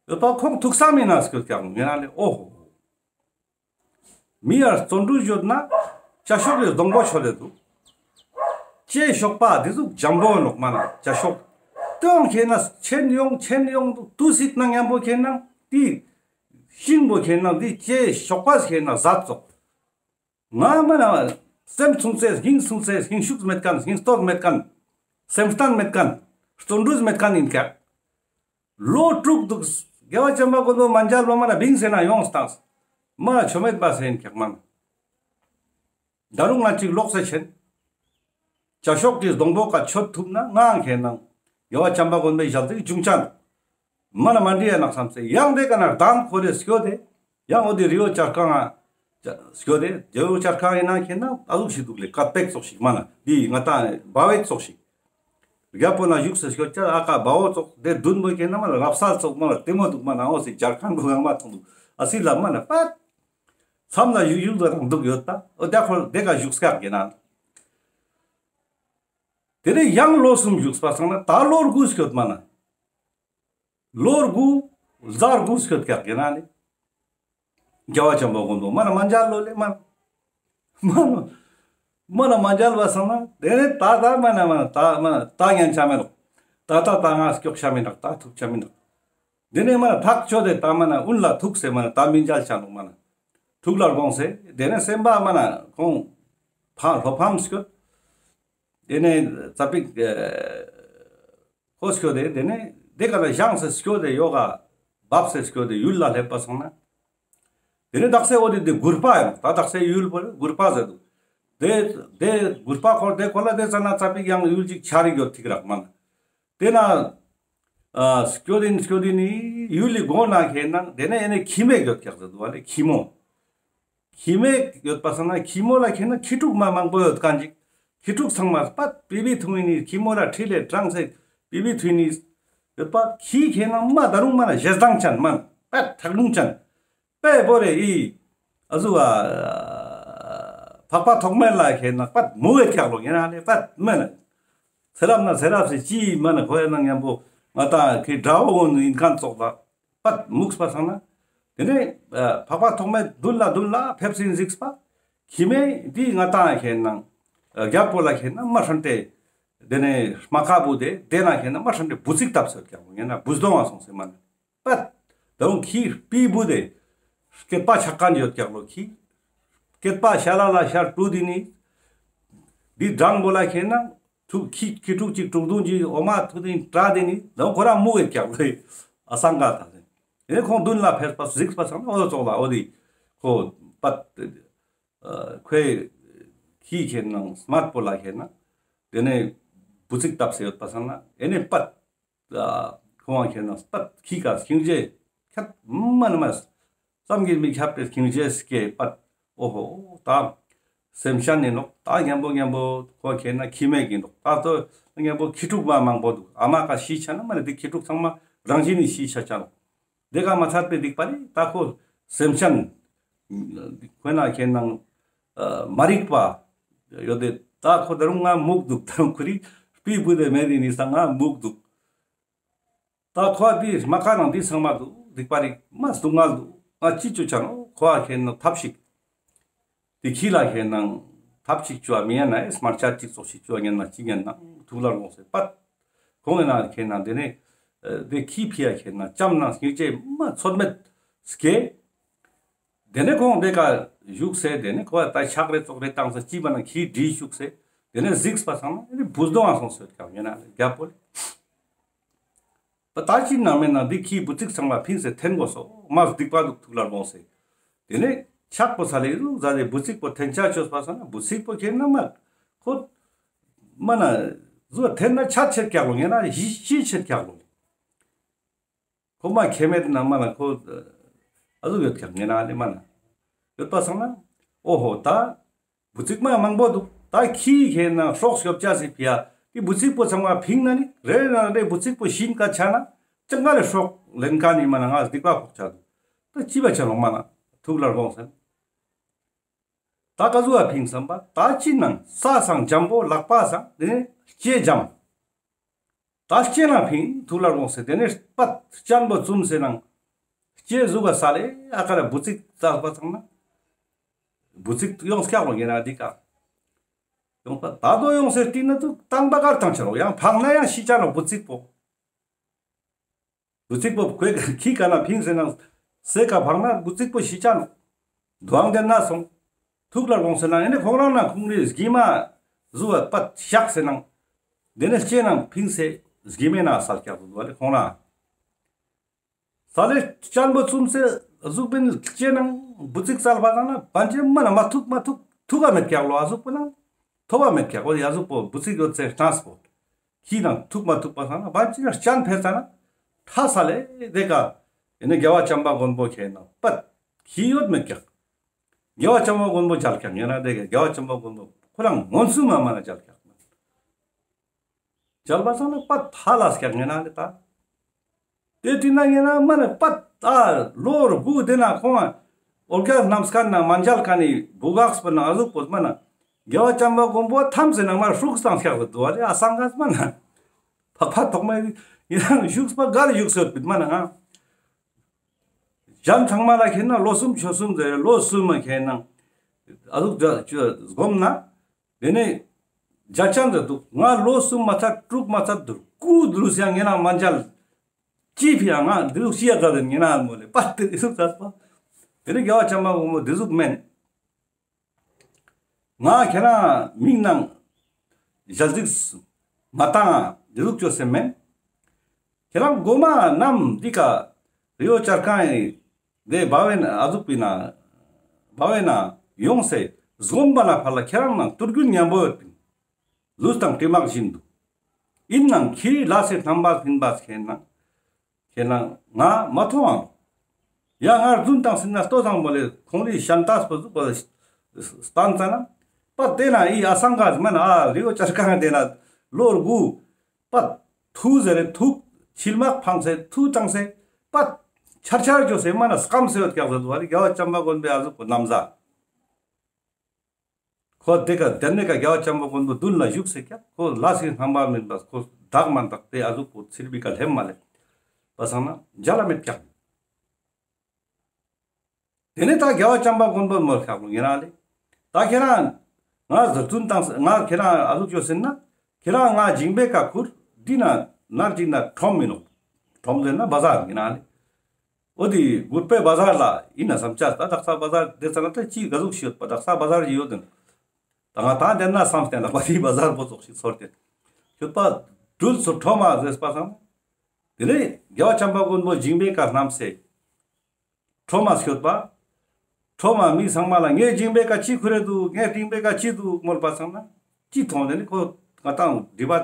ཡོད་པ་ཁོང་ཐུགས་བསམ་མིན་ན་སྐྱོད་ཀྱག་ངེ་ན་ལེ་ཨོ་ཧོ། མི་ཡར་བརྩོན་འགྲུས་ཡོད་ན་བྱ་ཤོག་གི་སྡོང་པོ་ཆོད་ལེ་འདུག་ཅེས་གཤོག་པ་འདི་ཟུག་འཇམ་པོ་ནོག་མ་ན་བྱ་ཤོག་སྟོན་ཁེ་ན་ཆེན་ཡོང་ཆེན་ཡོང་དུ་སྲིད་ན་མཉམ་པོ་ཁེ་ན་དེ་ཤིང་པོ་ཁེ་ན་འདི་ཅེས་གཤོག་པ་ཁེ་ན་ཟད་ཙོག་ང་མ་ན་སེམས་ཆུང་ཚེ་ཧིང་ཆུང་ཚེ་ཧིང་ཤུགས་མེད་ཁན་ཧིང་སྟོབས་མེད་ཁན་སེམས་བརྟན་མེད་ཁན་བརྩོན་འགྲུས་མེད་ཁན་ཡིན་ཀྱག་ལོ་དྲུག་འདུག་རྒྱལ་བ་བྱམས་པ་མགོན་པོ་མ་མཇལ་བ་མ་ན་བིང་སེ་ན་ཡོང་སྟངས། མ་ན་ཆོ་མེད་པ་སེ་ཡིན་ཀྱག་མ་ན། ད་རུང་ང་ཅིག་ལོག་སེ་ཆེན། བྱ་ཤོག་གི་སྡོང་པོ་ཀ་ཆོད་ཐུབ་ན་ང་ཁེ་ན་རྒྱལ་བ་བྱམས་པ་མགོན་པོའི་ཞལ་གཟིགས་འབྱུང་ཅན། མ་ན་མ་འདྲི་ཡ་ནག་བསམ་སེ་ཡང་དེ་ཀ་ན་གདན་ཁོ་རེ་སྐྱོད་དེ། ཡང་འོ་དེ་རི་བོ་བྱ་རྐང་ང་སྐྱོད་དེ་རི་བོ་བྱ་རྐང་ཡིན་ན་ཁེ་ན་ཨ་ཟུག་ཞིག་འདུག་ལེ་ཀ་པེག་ཙོགས་ཤིག་མ་ན་འདི་ང་ཏང་བ་བེག་ཙོགས་ཤིག་རྒྱལ་པོ་ན་བཞུགས་སེ་སྐྱོད་ཅ་ཨ་ཀ་བ་བོ་ཙོགས་དེ་བདུན་པོ་ཁེ་ན་མ་ན་རབ་གསལ་ཙོགས་མ་ན་དེ་མོ་འདུག་མ་ན་འོ་སི་བྱ་རྐང་གུ་ཡང་མ་མཐོང་འདུག་ཨ་སི་ལ་མ་ན་པད་མཚམས་ལ་བཞུགས་བཞུགས་ལ་རང་འདུག་ཡོད་ད་འོ་དེ་ཁོ་དེ་ཀ་བཞུགས་སྐྱག་ཡིན་ན། དེ་ནས་ཡང་ལོ་གསུམ་བཞུགས་པ་སང་ན་ད་ལོ་དགུ་སྐྱོད་མ་ན། ལོ་དགུ་ཟླ་དགུ་སྐྱོད་ཀྱག་ཡིན་ན་ནི། རྒྱལ་བ་བྱམས་པ་མགོན་པོ་མ་ན་མ་མཇལ་ལོ་ལེ་མ་ན། མ་ན་མ་ན་མ་མཇལ་བ་སང་ན་དེ་ནས་ད་ད་མ་ན་མ་ན་ད་མ་ན་ད་ཉན་ཆ་མེད་ལོ། ད་ད་ད་ང་སྐྱོག་ཆ་མི་ནོག་ད་ཐུག་ཆ་མི་ནོག་དེ་ནས་མ་ན་ཐག་ཆོད་དེ་ད་མ་ན་ཨུན་ལ་ཐུག་སེ་མ་ན་ད་མི་མཇལ་ཆ་ནོག་མ་ན་ཐུག་ལ་དགོངས་སེ་དེ་ནས་སེམས་པ་མ་ན་ཁོང་ཕ་ལྷོ་ཕམ་སྐྱོད། དེ་ནས་ཙ་པིག་ཁོ་སྐྱོད་དེ་དེ་ནས་དེ་ག་ལ་བཞེངས་སེ་སྐྱོད་དེ་ཡོག་ག་བབས་སེ་སྐྱོད་དེ་ཡུལ་ལ་སླེབས་པ་སོང་ན། དེ་ནས་དག་སེ་འོ་དེ་དེ་གུར་པ་ཡང་ད་དག་སེ་ཡུལ་པོ་གུར་པ་ཟེར་འདུག་དེ་དེ་གུར་པ་འཁོར་དེ་འཁོར་ལ་དེ་ཙ་ན་ཙ་པིག་ཡང་ཡུལ་ཅིག་ཆ་རིག་ཡོད་ཐིག་རག་མ་ན། དེ་ན་ཨ་སྐྱོད་དེ་སྐྱོད་དེ་ནི་ཡུལ་ལི་སྒོ་ན་ཁེ་ན་དེ་ནས་ཨེ་ནས་ཁྱི་མོ་ཡོད་ཀྱག་ཟེར་འདུག་བ་ལེ་ཁྱི་མོ། ཁྱི་མོ་ཡོད་པ་སང་ན་ཁྱི་མོ་ལ་ཁེ་ན་ཁྱི་ཕྲུག་མ་མང་པོ་ཡོད་ཁན་ཅིག་ཁྱི་ཕྲུག་ཚང་མ་པད་པི་པི་ཐུང་ཡིན་ནི་ཁྱི་མོ་ལ་ཁྲིད་ལེ་དྲངས་སེ་པི་པི་ཐུང་ཡིན་ནི་ཡོད་པ་ཁྱི་ཁེ་ན་མ་ད་རུང་མ་ན་ཞེ་སྡང་ཅན་མ་ན་པད་ཐག་རླུང་ཅན་པད་བོ་རེ་ཨི་ཨ་ཟུ་བ་ཕག་པ་ཐོགས་མེད་ལ་ཁེ་ན་པད་མོ་ཡོད་ཀྱག་ལོ་ཡིན་ན་ལེ་པད་མེ་ན་ཚེ་རབས་ན་ཚེ་རབས་སི་ཅི་མ་ན་ཁོ་ཡ་ན་མཉམ་པོ་ང་ཏང་ཁི་དགྲ་བོ་ཡིན་ཁན་ཙོགས་ལ། པད་མུགས་པ་སང་ན། དེ་ནས་ཨ་ཕག་པ་ཐོགས་མེད་མདུན་ལ་མདུན་ལ་ཕེབས་སིན་གཟིགས་པ། ཁྱི་མོ་འདི་ང་ཏང་ཁེ་ན་ཨ་རྒྱལ་པོ་ལ་ཁེ་ན་མ་ཧྲན་ཏེ། དེ་ནས་རྨ་ཁ་བུ་དེ་དེ་ན་ཁེ་ན་མ་ཧྲན་ཏེ་འབུ་ཚིག་བཏབ་སོད་ཀྱག་ཡིན་ན་འབུ་སྡོང་བ་སོང་སེ་མ་ན། པད་ད་རུང་ཁྱི་སྤི་བུ་དེ་སྐེད་པ་ཆག་ཁན་ཡོད་ཀྱག་ལོ་ཁྱི། སྐེད་པ་ཤ་ལ་ལ་ཤར་ཀྲུ་དེ་ནི། འདི་སྦྲང་བོ་ལ་ཁེ་ན། ཐུག་ཁྱི་ཁྱི་ཕྲུག་ཅིག་དྲུག་བདུན་གྱི་འོ་མ་ཐུག་དེ་ནི་དྲ་དེ་ནི་ལོ་ཁོ་རང་མུག་ཡོད་ཀྱག་ལེ། ཨ་སང་ག་ད་དེ་ནས་ཁོང་མདུན་ལ་ཕེབས་པ་གཟིགས་པ་སང་ན་འོ་ཙོགས་ལ་འོ་དེ་ཁོ་པད་ཨ་ཁོའི་ཁྱི་ཁེ་ན་སྨད་པོ་ལ་ཁེ་ན་དེ་ནས་འབུ་ཚིག་བཏབ་སེ་ཡོད་པ་སང་ན་ཨེ་ནས་པད་ཨ་ཁོང་ཁེ་ན་པད་ཁྱི་ཀ་སྙིང་རྗེ་ཁྱད་མ་ན་མ་བསམ་གྱིས་མི་ཁྱབ་པའི་སྙིང་རྗེ་སྐྱེས་པད། འོ་ཧོ་ད་སེམས་ཅན་ནི་ནོག་ད་མཉམ་པོ་མཉམ་པོ་ཁོ་ཁེ་ན་ཁྱི་མོ་གི་ནོག་ད་ཚོ་མཉམ་པོ་ཁྱི་ཕྲུག་མ་མང་པོ་འདུག་ཨ་མ་ཀ་ཤི་ཆ་ན་མ་ནི་དེ་ཁྱི་ཕྲུག་ཚང་མ་རང་བཞིན་ནི་ཤི་ཆ་ཆ་ནོག་དེ་ཀ་མ་ཚད་པའི་སྡིག་པ་རེད། ད་ཁོ་སེམས་ཅན་ཁོ་ན་ཁེ་ན་མ་རིག་པ་ཡོད་དེ་ད་ཁོ་ད་རུང་ང་མུག་འདུག་ད་རུང་ཁོ་རི་སྤི་བུ་དེ་མེད་དེ་ནི་ས་ང་མུག་འདུག་ད་ཁོ་འདི་རྨ་ཁ་ནང་འདི་ཚང་མ་འདུག་སྡིག་པ་རིག་མ་སྡུག་བསྔལ་འདུག་ང་ཅི་ཅོ་ཆ་ནོག་ཁོ་ཨ་ཁེ་ན་ཐབས་ཤིག་དེ་ཁྱི་ལ་ཁེ་ན་ཐབས་ཤིག་ཅོ་བ་མི་ཡན་ན་ཨེ་སྨད་ཆ་ཅིག་ཙོགས་ཤིག་ཅོ་བ་ཉན་ན་ཅི་ཉན་ན་ཐུགས་ལ་དགོངས་སེ་པད། ཁོང་ཡིན་ན་ཁེ་ན་དེ་ནས་དེ་ཁྱི་ཕི་ཡ་ཁེ་ན་ལྕམ་ན་སྙིང་རྗེ་མ་ཚོད་མེད་སྐྱེས། དེ་ནས་ཁོང་དེ་ཀ་བཞུགས་སེ་དེ་ནས་ཁོ་ད་ཕྱག་རེ་ཙོགས་རེ་བཏང་ས་ཅི་བ་ན་ཁྱི་འདྲིས་བཞུགས་སེ་དེ་ནས་གཟིགས་པ་སང་ན་ཨེ་འབུ་སྡོང་བ་སོང་སོད་ཀྱང་ཡིན་ན་རྒྱལ་པོ་ལེ། པ་ད་ཅི་ནང་མེད་ན་འདི་ཁྱི་འབུ་ཚིག་ཚང་མ་ཕིངས་སེ་འཐེན་དགོས་སོ་མ་སྡིག་པ་འདུག་ཐུགས་ལ་དགོངས་སེ། དེ་ནས་ཕྱག་པོ་ས་ལེ་རུ་ཟ་ལེ་འབུ་ཚིག་པོ་འཐེན་ཆ་ཆོས་པ་སང་ན་འབུ་ཚིག་པོ་ཁྱེར་ན་མ་ཁོ་མ་ན་ཟུ་འཐེན་ན་ཆ་ཆེར་ཀྱག་ལོ་ངེ་ན་ཞི་ཞི་ཆེར་ཀྱག་ལོ། ཁོ་མ་ཁེ་མེད་ན་མ་ན་ཁོ་ཨ་ཟུག་ཡོད་ཀྱག་ངེ་ན་ལེ་མ་ན་ཡོད་པ་སང་ན་འོ་ཧོ་ད། འབུ་ཚིག་མ་མང་པོ་འདུག་ད་ཁྱི་ཁེ་ན་སྲོག་སྐྱོབ་ཅ་སི་ཕི་ཡ་དེ་འབུ་ཚིག་པོ་ཚང་མ་ཕིང་ན་ནི་རེ་ན་རེ་འབུ་ཚིག་པོ་ཤིན་ཀ་ཆ་ན་ཅང་ག་ལེ་སྲོག་ལེན་ཀ་ནི་མ་ན་ང་སྡིག་པ་ཕོག་ཆ་འདུག་ད་ཅི་བ་ཆ་ལོ་མ་ན་ཐུགས་ལ་དགོངས་སེ། ད་ག་ཟུག་བ་ཕིང་བསམ་པ་ད་ཅི་ནང་ས་སང་འཇམ་པོ་ལག་པ་སང་དེ་ནས་ལྕེ་འཇམ། ད་ལྕེ་ན་ཕིང་ཐུགས་ལ་དགོངས་སེ་དེ་ནས་པད་སྤྱན་པོ་བཙུམས་སེ་ནང་ལྕེ་ཟུག་ག་ས་ལེ་ཨ་ཀ་ལ་འབུ་ཚིག་ཙག་པ་ཚང་ན་འབུ་ཚིག་ཡོངས་ཀྱག་ལོ་ངེ་ན་འདི་ཀ་ཡོངས་པ་ད་དོ་ཡོངས་སེ་བལྟས་ན་ཐུག་བཏང་པ་གར་བཏང་ཆ་ལོ་ཡང་ཕང་ན་ཡང་ཤི་ཆ་ལོ་འབུ་ཚིག་པོ། འབུ་ཚིག་པོ་ཁོའི་ཁྱི་ཀ་ན་ཕིང་སེ་ནང་སེ་ཀ་ཕང་ན་འབུ་ཚིག་པོ་ཤི་ཆ་ནོ། དུའང་དེ་ན་སོང་། ཐུགས་ལ་དགོངས་སེ་ན་ཨེ་ནི་ཁོང་རང་ན་ཁོང་རི་སྒྱི་མ་ཟུ་བ་པད་བཤགས་སེ་ནང་། དེ་ནས་ལྕེ་ནང་ཕིང་སེ་སྒྱི་མའི་ནང་སལ་ཀྱག་ཏུ་འདུག་ལེ་ཁོང་རང་། ས་ལེ་སྤྱན་པོ་བཙུམས་སེ་ཨ་ཟུག་པིན་ལྕེ་ནང་འབུ་ཚིག་སལ་བ་ན་ན་བན་ཅེ་མ་ན་མ་ཐུག་མ་ཐུག་ཐུག་ག་མེད་ཀྱག་ལོ་ཨ་ཟུག་པོ་ན། ཐོབ་བ་མེད་ཀྱག་ཨོ་ཡ་ཟུག་པོ་འབུ་ཚིག་ཡོད་ཚེ་གྲངས་པོ། ཁྱི་ནང་ཐུག་མ་ཐུག་པ་ས་ན་བན་ཅེ་ན་སྤྱན་ཕེ་ས་ན་ཁྲ་ས་ལེ་དེ་ཀ་ཨེ་ནི་རྒྱལ་བ་བྱམས་པ་མགོན་པོ་ཁྱེད་ནང་པད་ཁྱི་ཡོད་མེད་ཀྱག་རྒྱལ་བ་བྱམས་པ་མགོན་པོ་མཇལ་ཀྱག་ངེ་ན་དེ་ཀ་རྒྱལ་བ་བྱམས་པ་མགོན་པོ་ཁོ་རང་མངོན་སུམ་མ་མ་ན་མཇལ་ཀྱག་མཇལ་བ་སང་ན་པད་ཧ་ལས་ཀྱག་ངེ་ན་ལེ་ད། དེ་དུས་ན་ངེ་ན་མ་ནི་པད་ད་ལོ་རུ་དགུ་དེ་ན་ཁོང་ཨོ་རྒྱལ་རྣམས་ཀ་ན་མ་མཇལ་ཀ་ནི་བུ་གགས་པ་ན་ཨ་ཟུག་པོ་མ་ན་རྒྱལ་བ་བྱམས་པ་མགོན་པོ་ཐམས་ཅད་ནང་མ་ཧྲུག་སྟངས་ཀྱག་ལེ་དུ་བ་ལེ་ཨ་སང་ག་མ་ན་ཕག་པ་ཐོག་མའི་ཡིན་ན་བཞུགས་པ་གར་བཞུགས་སོད་པིན་མ་ན་ང་། གཞན་ཚང་མ་ལ་ཁེ་ན་ལོ་གསུམ་ཆོ་གསུམ་ཟེར་ལོ་གསུམ་མ་ཁེ་ན་ཨ་ཟུག་སྒོམ་ན། དེ་ནས་རྒྱ་ཅན་དུ་འདུག་ང་ལོ་གསུམ་མ་ཚད་དྲུག་མ་ཚད་དུ་ སྐུ་ལུས་ཡང་ངེ་ན་མ་མཇལ། ཅི་ཕི་ཡང་ང་འདི་ཟུག་ཤི་ཡ་ཛད་དེ་ངེ་ན་མོལ་ལེ། པ་ཏེ་འདི་ཟུག་ཛད་པ། དེ་ནེ་རྒྱལ་བ་བྱམས་པ་མགོན་པོ་འདི་ཟུག་མེན། ང་ཁྱེ་རང་མིག་ནང་ཞལ་གཟིགས་མ་བཏང་འདི་ཟུག་ཅོས་སེ་མེན། ཁྱེ་རང་གོ་མ་ནམ་འདི་ཀ་རི་བོ་བྱ་རྐང་ཡི་དེ་བ་བེ་ན་ཨ་ཟུག་པི་ན་བ་བེ་ན་ཡོངས་སེ་སྒོམ་པ་ན་ཕར་ལ་ཁྱེ་རང་ནང་དུར་རྒྱུན་ཉམ་པོ་ཡོད་པིན། ལུས་དང་གྲིབ་མག་བཞིན་དུ། ཨིན་ནང་ཁྱེ་རི་ལ་སེ་ཐམ་པ་ཕིན་པ་ཁེན་ན། ཁེན་ན་ང་མ་ཐོང་ཨང་། ཡ་ང་རྫུན་བཏང་སེ་ན་ལྟོས་སང་མོལ་ལེ། ཁོང་རི་ཤན་ཏས་པོ་ཟུག་པ་སྟན་ཙ་ན། པ་དེ་ན་ཨི་ཨ་སང་ག་མ་ན་ཨ་རི་བོ་བྱ་རྐང་དེ་ན་ལོ་དགུ། པ་ཐུག་ཟེར་རེ་ཐུག་ཆིལ་མག་ཕངས་སེ་ཐུག་བཏང་སེ། པ་ཆར་ཆར་ཅོས་སེ་མ་ན་སྐམ་སེ་ཡོད་ཀྱག་ཟེར་དུག་པ་རི་རྒྱལ་བ་བྱམས་པ་མགོན་པོའི་ཨ་ཟུག་པོ་ན་བཟའ། ཁོ་དེ་ཀ་དེ་ནེ་ཀ་རྒྱལ་བ་བྱམས་པ་མགོན་པོ་མདུན་ལ་བཞུགས་སེ་ཀྱག་ཁོ་ལ་སི་ཧང་པ་མིན་པ་ཁོ་དག་མ་དག་དེ་ཨ་ཟུག་པོ་ཚིར་བི་ཀ་ལྷེམ་མ་ལེ། པ་སང་ན་མཇལ་ལ་མེད་ཀྱག་དེ་ནེ་ད་རྒྱལ་བ་བྱམས་པ་མགོན་པོ་མོལ་ཁག་ལོ་ངེ་རང་ལེ། ད་ཁྱེ་རང་ང་ཟུར་ཐུན་བཏང་ང་ཁྱེ་རང་ཨ་ཟུག་ཅོས་སེ་ན། ཁྱེ་རང་ང་ཇིང་པའི་ཀ་ཁུར་འདི་ན་ནར་ཅིག་ན་ཁྲོམ་མིན་ནོག་ཁྲོམ་ཟེར་ན་བ་ཟར་ངེ་རང་ལེ། འོ་དེ་གུར་པའི་བ་ཟར་ལ་ཨིན་ན་བསམ་ཆ་ད་དག་ས་བ་ཟར་དེ་ཙ་ན་ད་ཅི་ག་ཟུག་ཤོད་པ་དག་ས་བ་ཟར་ཡོད་དེ། ད་ང་ད་དེ་ན་བསམ་སྟེ་ན་པ་དེ་བ་ཟར་པོ་ཙོགས་ཤིག་ཚོར་ཏེ། ཤོད་པ་དུལ་སུ་ཁྲོ་མ་ཟེར་པ་སང་། དེ་ནེ་རྒྱལ་བ་བྱམས་པ་མགོན་པོ་ཇིང་པའི་ཀ་སྣམས་སེ། ཁྲོ་མ་ཤོད་པ། ཁྲོ་མ་མི་ཚང་མ་ལ་ངའི་ཇིང་པའི་ཀ་ཅི་ཁུར་རེ་དུག་ངའི་སྟིང་པའི་ཀ་ཅི་དུག་མོལ་པ་སང་ན། ཅི་མཐོང་དེ་ནི་ཁོ་ང་དང་སྒྲིབ་པ་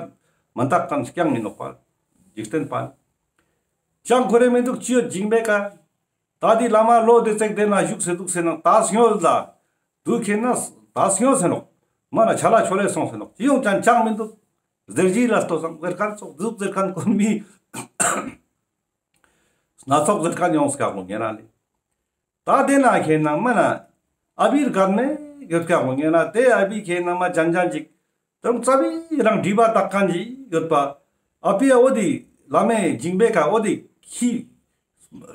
མ་དག་ཁན་རྐྱང་ཨིན་ནོག་པ། འཇིག་རྟེན་པ། ཅང་ཁུར་རེ་མི་དུག་ཅི་ཡོད་ཇིང་པའི་ཀ་ད་དེ་བླ་མ་ལོ་དེ་ཙེག་དེ་ན་བཞུགས་སེ་དུག་སེ་ན་ད་སྨྱོ་ལ། དུག་ཁེན་ན་ད་སྨྱོ་ཟེར་ནོག་མ་ན་ཆ་ལ་ཆོ་ལེ་སོང་ཟེར་ནོག་ཅི་ཡོང་ཅང་ཅང་མི་དུག་ཟེར་ཇི་ལ་ལྟོས་སང་ཟེར་ཁན་ཙོགས་དུག་ཟེར་ཁན་ཀུན་མི། སྣ་ཚོགས་ཟེར་ཁན་ཡོངས་ཀྱག་ལོ་ངེ་རང་ལེ། ད་དེ་ན་ཁེན་ན་མ་ན་ཨ་བིར་གར་མེ་ཡོད་ཀྱག་ལོ་ངེ་ན་དེ་ཨ་བི་ཁེན་ན་མ་ཅན་ཅན་ཅིག་དང་རྩ་བི་རང་སྒྲིབ་པ་དག་ཁན་ཅིག་ཡོད་པ། ཨ་བི་ཡ་འོ་དེ་བླ་མའི་ཇིང་པའི་ཀ་འོ་དེ་ཁྱི་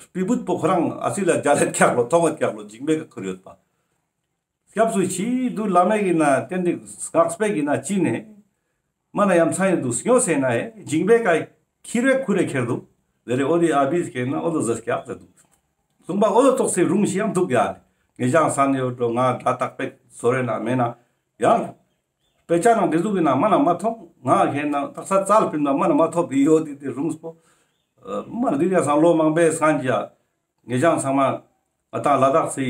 སྤི་བུད་པོ་ཁོ་རང་ཨ་སི་ལ་མཇལ་ལེད་ཀྱག་ལོ་མཐོང་ཡོད་ཀྱག་ལོ་ཇིང་པའི་ཀ་ཁུར་ཡོད་པ། སྐྱབས་སུ་མཆི་དུ་བླ་མའི་གི་ན་ཏན་ཏིག་སྔགས་པའི་གི་ན་ཅི་ནེ། མ་ན་ཡ་མཚན་ཡོད་དུ་སྨྱོ་སེ་ན་ཨེ་ཇིང་པའི་ཀ་ཁྱི་རེ་ཁུར་རེ་ཁྱེར་དུག་ལེ་རེ་འོ་དེ་ཨ་བིས་ཁེན་ན་འོ་དོ་ཟེར་ཀྱག་ཟེར་དུག་གསུངས་པ་འོ་དོ་ཙོགས་སེ་རུང་ཞིག་ཡང་དུག་ཡ། ངེ་ཅང་སན་ཡོད་འགྲོ་ང་དྲ་བརྟག་པའི་སོ་རེ་ན་མེད་ན་ཡང་། དཔེ་ཆ་ནང་དེ་ཟུག་གི་ན་མ་ན་མ་ཐོབ་ང་ཁེན་ན་དག་ས་ཙལ་ཕིན་ན་མ་ན་མ་ཐོབ་ཡོད་དེ་དེ་རུང་སྤོ། མ་ན་དེ་ཡ་སང་ལོ་མང་པའི་སང་ཀྱ། ངེ་ཅང་ཚང་མ་ང་དང་ལ་དྭགས་སི་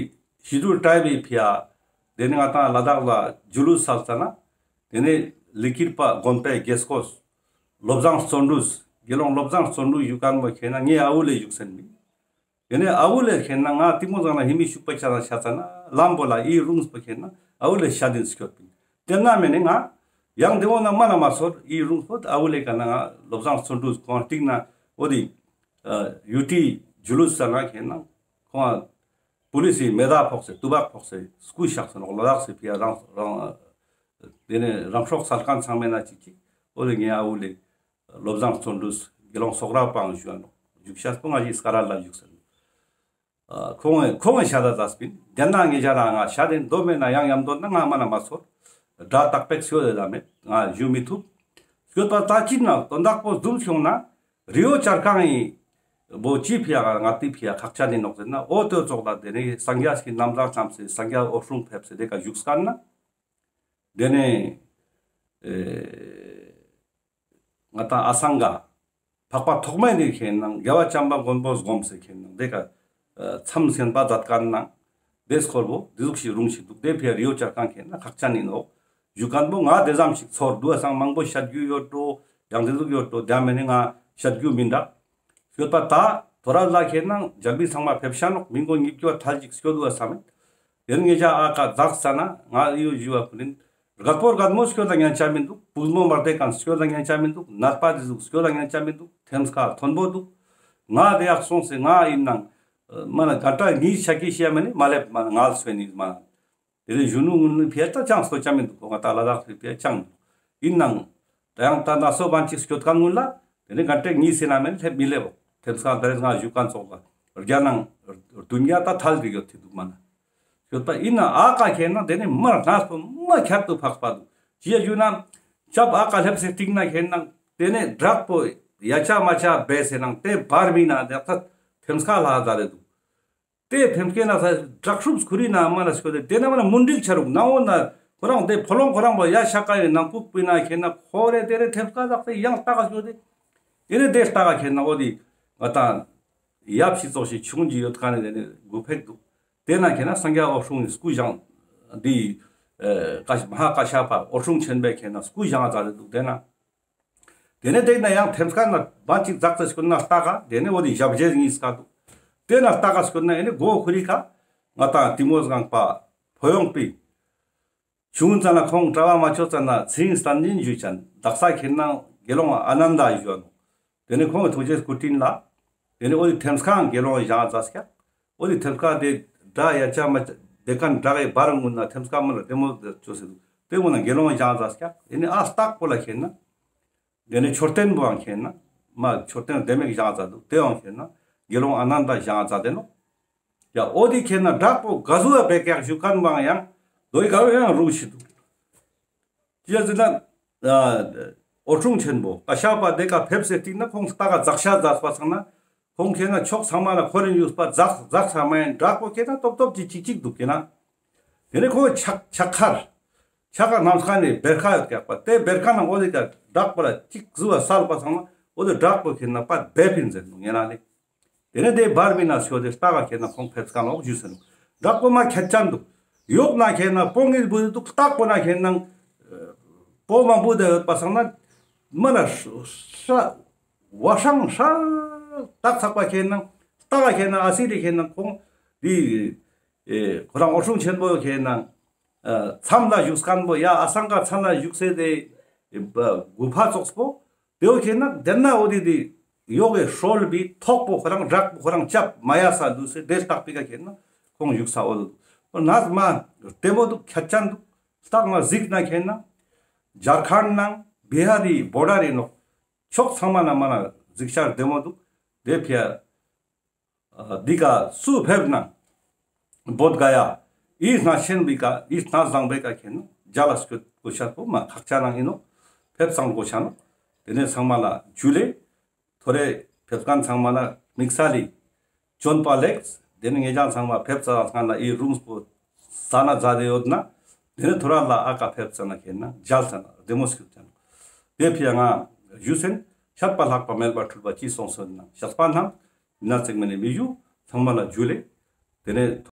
ཤེ་ཌུལ་ཊྲའིབ་བི་ཕི་ཡ། དེ་ནེ་ང་དང་ལ་དྭགས་ལ་ཇུ་ལུས་སལ་ཙ་ན། དེ་ནེ་ལི་ཀིར་པ་དགོན་པའི་དགེ་སྐོས། བློ་བཟང་བརྩོན་འགྲུས། དགེ་སློང་བློ་བཟང་བརྩོན་འགྲུས་ཞུ་ཁན་བོ་ཁེན་ན་ངའི་ཨ་བུ་ལེ་བཞུགས་སེན་མི། དེ་ནེ་ཨ་བུ་ལེ་ཁེན་ན་ང་ཏི་མོ་ཚང་ན་ཧི་མི་ཤུག་པ་ཆ་ན་ཤ་ཙ་ན་ལམ་བོ་ལ་ཨི་རུང་སྤོ་ཁེན་ན་ཨ་བུ་ལེ་ཤ་དིན་སྐྱོད་པིན། དེ་ན་མེ་ནེ་ང་ཡང་དེ་འོ་ན་མ་ན་མ་ཚོར་ཨི་རུང་སྤོ་ཨ་བུ་ལེ་ཀ་ན་ང་བློ་བཟང་བརྩོན་འགྲུས་ཁོང་ཏིག་ན་འོ་དེ། ཡུ་ཊི་ཇུ་ལུས་ས་ན་ཁེན་ན་ཁོང་པུ་ལིས་སི་མེ་མདའ་ཕོག་སེ་ཏུ་བག་ཕོག་སེ་སྐུ་གཤེགས་སེ་ནོག་ལ་དྭགས་སི་ཕི་ཡ་རང་རང་དེ་ནེ་རང་སྲོག་སལ་ཁན་ཚང་མེ་ན་ཅིག་ཅིག་འོ་དེ་ངའི་ཨ་བུ་ལེ་བློ་བཟང་བརྩོན་འགྲུས་དགེ་སློང་སོག་ར་པང་ཞུ་ཡ་ནོག་བཞུགས་ཤ་སྤོ་ང་ཞིག་སྐ་ར་ལ་བཞུགས་སེ་ནོག་ཁོང་ངི་ཁོང་ངི་ཤ་ད་ཙ་སྤིན་དེ་ན་ངེ་ཅ་ར་ང་ཤ་དེ་མདོ་མེ་ན་ཡང་ཡམ་དོ་ན་ང་མ་ན་མ་ཚོར། དྲ་བརྟག་པའི་སྐྱོ་ལེ་ལ་མེད་ང་ཞུ་མི་ཐུབ། སྐྱོད་པ་ད་ཅི་ན་དོན་དག་པོ་འཛུམ་ཤོང་ན། རི་བོ་བྱ་རྐང་ངི་བོ་ཅི་ཕི་ཡ་ང་ཏི་ཕི་ཡ་ཁག་ཅན་ཨིན་ནོག་ཟེར་ན་འོ་དེ་ཙོགས་ལ་དེ་ནེ་སངས་རྒྱས་ཀྱི་རྣམ་ཐར་བརྩམས་སེ་སངས་རྒྱས་འོད་སྲུང་ཕེབས་སེ་དེ་ཀ་བཞུགས་སྐར་ན། དེ་ནེ་ཨེ་ང་དང་ཨ་སང་ག་འཕགས་པ་ཐོགས་མེད་ནི་ཁེན་ན་རྒྱལ་བ་བྱམས་པ་མགོན་པོ་སྒོམ་སེ་ཁེན་ན་དེ་ཀ་མཚམས་སེམས་པ་མཛད་ཁན་ན་དེ་སྐོར་བོ་དེ་ཟུག་ཤིག་རུང་ཞིག་དུག་དེ་ཕི་ཡ་རི་བོ་བྱ་རྐང་ཁེན་ན་ཁག་ཅན་ཨིན་ནོག་བཞུགས་ཁན་བོ་ང་དེ་ཙམ་ཞིག་ཚོར་དུག་ཨ་སང་མང་པོ་ཤད་རྒྱུ་ཡོད་འགྲོ་ཡང་དེ་ཟུག་ཡོད་འགྲོ་དེ་མེ་ནེ་ང་ཤད་རྒྱུ་མིན་འདྲ། སྐྱོད་པ་ད་ཐོ་རས་ལ་ཁེན་ན་རྒྱལ་བི་ཚང་མ་ཕེབས་ཤ་ནོག་མི་མགོ་ཉིབ་ཀྱོ་ཐལ་ཅིག་སྐྱོད་དུག་ཨ་སམ། དེ་ནེ་ངེ་ཅ་ཨ་ཀ་ཛག་ས་ན་ང་ཡོ་ཞུ་བ་ཕུ་ལིན། རྒད་པོ་རྒད་མོ་སྐྱོད་ལ་ཉན་ཆ་མི་དུག་བུ་མོ་མ་དེ་ཀ་སྐྱོད་ལ་ཉན་ཆ་མི་དུག་ནད་པ་དེ་ཟུག་སྐྱོད་ལ་ཉན་ཆ་མི་དུག་ཐེམ་སྐས་མཐོན་པོ་དུག་ང་དེ་ཡག་སོང་སེ་ང་ཨིན་ནང་། མ་ན་ག་ཏ་ཉིས་ཆ་ཀི་ཤེ་མེ་ནེ་མ་ལེབ་མ་ན་ང་སོན་ནི་མ་ན། དེ་ནེ་གཞོན་ནུ་ངུན་ནི་ཕི་ཡ་ད་ཅང་སྟོ་ཆ་མི་དུག་ཁོ་ང་ད་ལ་དྭགས་སི་ཕི་ཡ་ཅང་མི་དུག་ཨིན་ནང་། ད་ཡང་ད་ན་སོ་བན་ཅིག་སྐྱོད་ཁན་ངུན་ལ། དེ་ནེ་ག་ཏ་ཉིས་སེ་ན་མེ་ནེ་ལེབ་མི་ལེབ་བོ། ཐེམ་སྐས་ད་རེས་ང་ཞུ་ཁན་ཙོགས་ལ། རྒྱ་ནང་དུན་རྒྱ་ད་ཐལ་གི་ཡོད་དེ་དུག་མ་ན། ཡོད་པ་ཨིན་ན་ཨ་ཀ་ཁེན་ན་དེ་ནེ་མར་ན་སོ་མ་ཁྱད་དུ་འཕགས་པ་དུག་ཅི་ཡ་ཞུ་ན། ཆབ་ཨ་ཀ་ལེབ་སེ་ཏིག་ན་ཁེན་ན། ཏེ་ནེ་དྲག་པོ་ཡ་ཆ་མ་ཆ་བེས་སེ་ནང་ཏེ་བར་མི་ན་དེ་ཁ་ཐེམ་སྐས་ལ་ཛད་དེ་དུག། ཏེ་ཐེམ་སྐས་ན་ས་དྲག་ཤུབས་ཁུ་རི་ན་མ་ན་སྐྱོད་དེ་ཏེ་ན་མ་ན་མུན་དིག་ཆ་རུག་ནང་འོ་ན་ཁོ་རང་ཏེ་ཕོ་ལོང་ཁོ་རང་བོ་ཡ་ཤ་ཀ་ཡི་ནང་ཁུག་པི་ན་ཁེ་ན་ཁོ་རེ་ཏེ་རེ་ཐེམ་སྐས་ཛག་སྟེ་ཡང་ལྟ་ག་སྐྱོད་དེ། ཨེ་ནེ་ཏེ་ལྟ་ག་ཁེ་ན་འོ་དི་ང་ཏང་ཡབ་ཤི་ཙོགས་ཤིག་ཆུང་ཅིག་ཡོད་ཁན་ནི་ཏེ་ནེ་གུ་ཕེག་དུག། ཏེ་ན་ཁེ་ན་སངས་རྒྱས་འོད་སྲུང་ངི་སྐུ་བཞེངས་འདི་ཨེ་ཀ་མ་ཧཱ་ཀ་ཤ་པ་འོད་སྲུང་ཆེན་པོའི་ཁེ་ན་སྐུ་བཞེངས་ཛད་དེ་དུག། ཏེ་ན་ཏེ་ནེ་ཏེ་ན་ཡང་ཐེམ་སྐས་ན་བ་ཅིག་ཛག་སྟེ་སྐྱོད་ན་ལྟ་ག་ཏེ་ནེ་འོ་དི་ཞབས་རྗེས་གཉིས་ཀ་དུག། ཏེ་ན་ལྟ་ག་སྐྱོད་ན་ཨེ་ནེ་གོ་ཁུ་རི་ཀ་ང་ཏང་ཏི་མོ་སྒང་པ་ཕོ་ཡོང་པི་ཆུང་ཙ་ན་ཁོང་གྲྭ་པ་མ་ཆོད་ཙ་ན་ཚེ་རིང་བསྟན་འཛིན་ཞུ་ཅན་དག་ས་ཁེ་ན་དགེ་སློང་ཨ་ནན་ད་ཞུ་ནོག། ཏེ་ནེ་ཁོང་གི་ཐུགས་རྗེ་སྐུ་དྲིན་ལ་ཏེ་ནེ་འོ་དི་ཐེམ་སྐས་དགེ་སློང་བཞེངས་ཛད་སྐྱག། འོ་དི་ཐེམ་སྐས་ཏེ་དྲག་ཡ་ཆ་མ་ཆ་ཏེ་ཁན་དྲག་གི་བར་ངུ་ན་ཐེམ་སྐས་མ་ལ་ཏེ་མོ་ཅོས་སེ་དུག། ཏེ་ངུ་ན་དགེ་སློང་བཞེངས་ཛད་སྐྱག། ཨེ་ནེ་ཨ་སྟག་པོ་ལ་ཁེ་ན་ཏེ་ནེ་མཆོད་རྟེན་བོའང་ཁེ་ན་མ་མཆོད་རྟེན་ལྡེ་མོ་ཞིག་བཞེངས་ཛད་དུག། ཏེའང་ཁེ་ན་དགེ་སློང་ཨ་ནན་ད་བཞེངས་ཛད་དེ་ནོག། ཡ་འོ་དི་ཁེ་ན་དྲག་པོ་ག་ཟུག་བེ་ཀྱག་ཞུ་ཁན་བོའང་ཡང་དོ་ཡི་ག་བོ་ཡང་རུང་ཤི་དུག། ཅི་ཟེར་ན་ཨ་འོད་སྲུང་ཆེན་པོ་ཀ་ཤ་པ་ཏེ་ཀ་ཕེབས་སེ་སྟིང་ན་ཁོང་ལྟ་ག་ཛག་ཤ་ཛད་པ་སང་ན་ཁོང་ཁེ་ན་ཕྱོགས་ཚང་མ་ལ་ཁོ་རེ་ཉུས་པ་ཛག་ཛག་ཚང་མ་ཡང་དྲག་པོ་ཁེ་ན་ཏོབ་ཏོབ་ཅིག་ཅིག་ཅིག་དུག་ཁེ་ན། ཏེ་ནེ་ཁོ་ཆག་ཆག་ཁར་ཆག་ཁ་ནམ་ཁ་ནེ་བེར་ཁ་ཡོད་ཀྱག་པ་ཏེ་བེར་ཁ་ནང་འོ་དི་ཀ་དྲག་པོ་ལ་ཅིག་ཟུ་བ་སལ་པ་སང་ན་འོ་དི་དྲག་པོ་ཁེ་ན་པ་བེ་ཕིན་ཟེར་ནོག་ངེ་ན་ལེ། ཏེ་ནེ་ཏེ་བར་མི་ན་སྐྱོད་དེ་ལྟ་ག་ཁེ་ན་ཁོང་ཕེབས་ཁན་ལོག་ཞུས་སེ་ནོག། དྲག་པོ་མ་ཁྱད་ཅན་དུག། ཡོག་ན་ཁེ་ན་པོ་ངི་བུ་དུག། སྟག་པོ་ན་ཁེ་ན་པོ་མ་བུ་དེ་ཡོད་པ་སང་ན་མ་ན་ཧྲ་བ་ཧྲང་ཧྲ་སྟག་ཚག་པ་ཁེ་ན་སྟག་ཁེ་ན་ཨ་སི་རི་ཁེ་ན་ཁོང་དི་ཨེ་ཁོ་རང་འོད་སྲུང་ཆེན་པོ་ཁེ་ན་ཨ་མཚམས་ལ་བཞུགས་ཁན་བོ་ཡ་ཨ་སང་ཀ་མཚམས་ལ་བཞུགས་སེ་ཏེ་ཨེ་གུ་ཕ་ཙོགས་པོ་ཏེ་བོ་ཁེ་ན་ཏེ་ན་འོ་དི་དི་ཡོག་གི་སྲོལ་བི་ཐོག་པོ་ཁོ་རང་དྲག་པོ་ཁོ་རང་ཅབ་མ་ཡ་ས་ལུས་སེ་ཏེ་ལྟག་པི་ཀ་ཁེ་ན་ཁོང་བཞུགས་ས་འོ་དུག། ནས་མ་ལྡེ་མོ་དུག། ཁྱད་ཅན་དུག། ལྟག་ན་གཟིགས་ན་ཁེ་ན་ཇར་ཁན་ནང་བི་ཧར་རི་བོར་ཌར་རི་ནོག། ཕྱོགས་ཚང་མ་ན་མ་ན་གཟིགས་ཤར་ལྡེ་མོ་དུག། ཏེ་ཕི་ཡ་འདི་ཀ་སུ་ཕེབས་ན་བོད་ག་ཡ་ཨི་ན་ཆེན་བི་ཀ་ཨི་ན་བཟང་བེ་ཀ་ཁེ་ན་མཇལ་ལ་སྐྱོད་གོ་ཤ་པོ་མ་ཁག་ཅན་ནང་ཨིན་ནོག། ཕེབས་སང་གོ་ཤ་ནོག། ཏེ་ནེ་ཚང་མ་ལ་ཇུ་ལེ། ཐོ་རེ་ཕེབས་ཁན་ཚང་མ་ལ་དམིགས་བསལ་ལི་བྱོན་པ་ལེགས། ཏེ་ནེ་ངེ་ཅང་ཚང་མ་ཕེབས་ཚར་ཁན་ལ་ཨི་རུམ་པོ་ས་ན་ཛད་དེ་ཡོད་ན་ཏེ་ནེ་ཐོ་རེ་ལ་ཨ་ཀ་ཕེབས་ཙ་ན་ཁེ་ན་མཇལ་ཙ་ན་ལྡེ་མོ་སྐྱུག་ཅན། ཏེ་ཕི་ཡ་ང་ཞུ་སེན་ཤད་པ་ལྷག་པ་མེད་པ་འཁྲུལ་པ་ཅི་སོང་སོན་ན་ཤད་པ་ནང་ན་ཚེག་མེ་ནེ་མི་ཞུ། ཚང་མ་ལ་ཇུ་ལེ། ཏེ་ནེ་